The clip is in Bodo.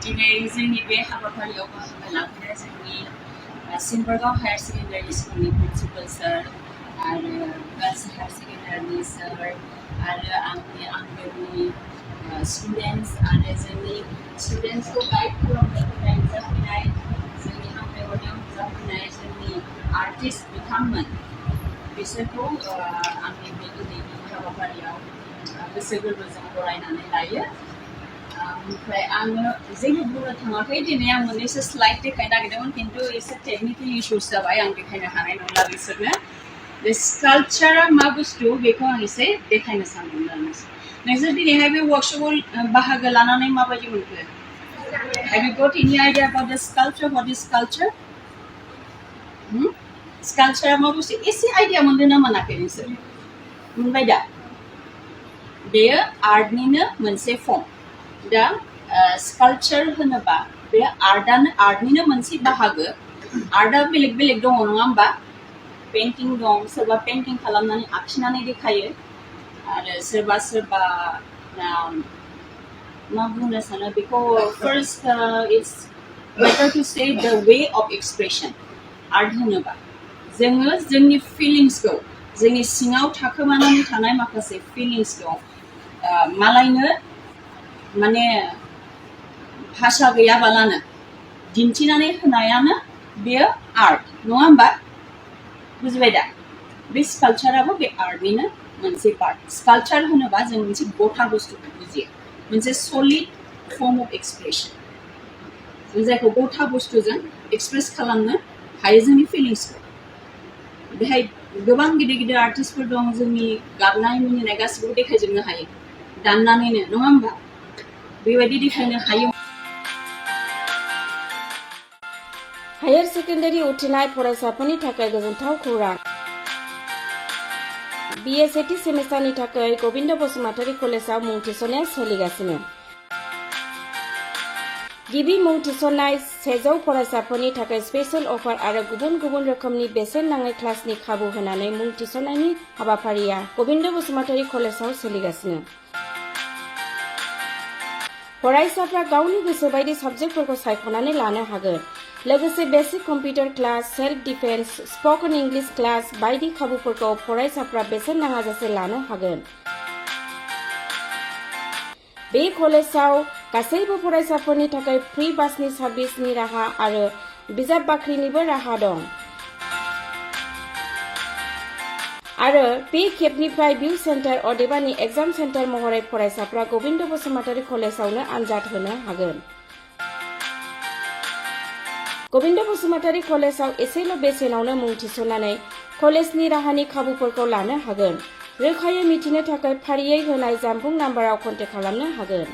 दिनै जोंनि बे हाबाफारियाव बाहागो लाफैनाय जोंनि सिम्बरगाव हायार सेकेन्डारि स्कुलनि प्रिन्सिपाल सार आरो गार्लस हायार सेकेन्डारिनि सार आरो आंनि आंगोनि स्टुडेन्टस आरो जोंनि स्टुडेन्टसखौ गाइड खालामनो थाखाय नुजाफैनाय जोंनि हामलायहरनायाव नुजाफैनाय जोंनि आर्टिस्ट बिथांमोन बिसोरखौ आंनि बे दिनैनि हाबाफारियाव गोसो गोरबोजों बरायनानै लायो। ओमफ्राय आङो जेबो बुंनो थाङाखै दिनै आं मोननैसो स्लाइड देखायनो नागिरदोंमोन खिन्थु एसे टेकनिकेल इश्युस जाबाय आं देखायनो हानाय नंला बिसोरनो बे स्काल्पचारा मा बुस्थु बेखौ आं एसे देखायनो सानदोंमोन आरो नोंसोर दिनैहाय बे वर्कशपआव बाहागो लानानै माबायदि मोनखो? Have you got any idea about the sculpture? What is sculpture? Sculpture मा बुस्थु एसे आइडिया मोनदों ना मोनाखै नोंसोर? मोनबाय दा? बेयो आर्टनिनो मोनसे फर्म। दा स्काल्पचार होनोबा बे आर्टनिनो मोनसे बाहागो। आर्टआ बेलेग बेलेग दङ नङा होमबा? पेइन्टिं दं, सोरबा पेइन्टिं खालामनानै आखिनानै देखायो आरो सोरबा सोरबा मा बुंनो सानो बेखौ first it's better to say the way of expression. Art होनोबा जोङो जोंनि फिलिंसखौ जोंनि सिङाव थाखोमानानै थानाय माखासे फिलिंसखौ मालायनो माने भाषा गैयाबालानो दिन्थिनानै होनायानो बेयो आर्ट नङा होमबा? बुजिबाय दा? बे स्काल्पचाराबो बे आर्टनिनो मोनसे पार्ट। स्काल्पचार होनोबा जों मोनसे गथा बुस्थुखौ बुजियो, मोनसे सलिड फर्म अफ एक्सप्रेसन। जों जायखौ गथा बुस्थुजों एक्सप्रेस खालामनो हायो जोंनि फिलिंसखौ। बेहाय गोबां गिदिर गिदिर आर्टिस्टफोर दं, जोंनि गाबनाय मिनिनाय गासिबो देखायजोबनो हायो दाननानैनो नङा होमबा? बेबायदि देखायनो हायो। हायार सेकेन्डारि उथ्रिनाय फरायसाफोरनि थाखाय गोजोनथाव खौरां। BA सेथि सेमिस्टारनि थाखाय गबिन्द बसुमतारी कलेजाव मुं थिसननाया सोलिगासिनो। गिबि मुं थिसननाय 100 फरायसाफोरनि थाखाय स्पेशल अफार आरो गुबुन गुबुन रोखोमनि बेसेन नाङै क्लासनि खाबु होनानै मुं थिसननायनि हाबाफारिया गबिन्द बसुमतारी कलेजाव सोलिगासिनो। फरायसाफ्रा गावनि गोसो बायदि साबजेक्टफोरखौ सायख'नानै लानो हागोन। लोगोसे basic computer class, self defence, spoken English class बायदि खाबुफोरखौ फरायसाफ्रा बेसेन नाङाजासे लानो हागोन। बे कलेजाव गासैबो फरायसाफोरनि थाखाय फ्रि बासनि सार्भिसनि राहा आरो बिजाब बाख्रिनिबो राहा दं। आरो बे खेबनिफ्राय भिउ सेन्टार अदेबानि एग्जाम सेन्टार महरै फरायसाफ्रा गबिन्द बसुमतारी कलेजावनो आनजाद होनो हागोन। गबिन्द बसुमतारी कलेजाव एसेल' बेसेनावनो मुं थिसननानै कलेजनि राहानि खाबुफोरखौ लानो हागोन। रोखायै मिथिनो थाखाय फारियै होनाय जानबुं नाम्बाराव कन्टेक्ट खालामनो हागोन।